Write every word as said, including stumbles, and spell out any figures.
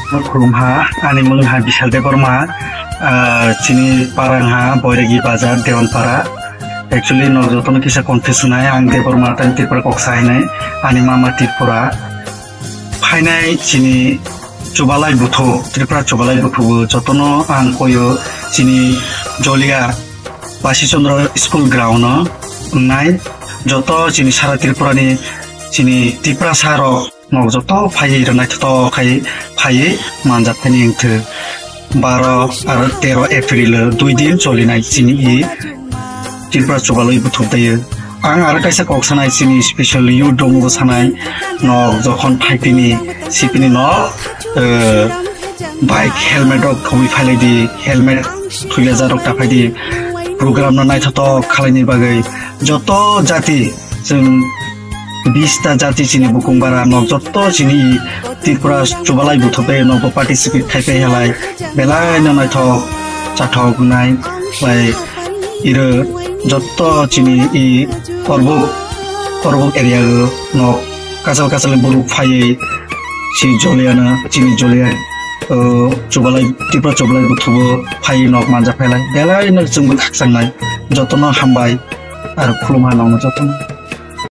Khulumha, ani mung ha Bishal Debbarma, ah, chini parang ha Boiragi Bazar, Dewanpara. Actually, no jotono kisa confuse nai, ang Debbarma tei Tripura koksa hinai, ani mama Tripura. Phainai chini chubalai buthu, Tripura chubalai buthu bo jotono ang koyo chini Jolia Basi Chandra School ground o wngnai. Joto chini sara Tripura ni chini Tiprasa rok nok joto phaiwi rwnai, joto khai phaiwi manjak phani wngthok. Baro aro tero April o dui din cholinai chini i Tripura chubalai buthu tei ang aro kaisa kok sanai chini special youth dong bo sanai nok jokhon phaipini sipini nok, eh, bike helmet rok thumwi phailai di, helmet thuya jarok ta phai di, program no naithotok khalaini bagwi joto jati chwng bista jati chini bukung bara nok joto chini Tripura chubalai buthu tei nok bo participate khai phai halai belai no naithok chathok nai lai iro joto chini i Korbuk, Korbuk area o nok kachal kachal borok phaiwi si Joliana, chini Jolia, o, chubalai, Tripura chubalai buthubo phaiwi nok manja phailai. Belai no chwngbo khakchang nai. Jotono hambai. Aro khulumha nokno jotono.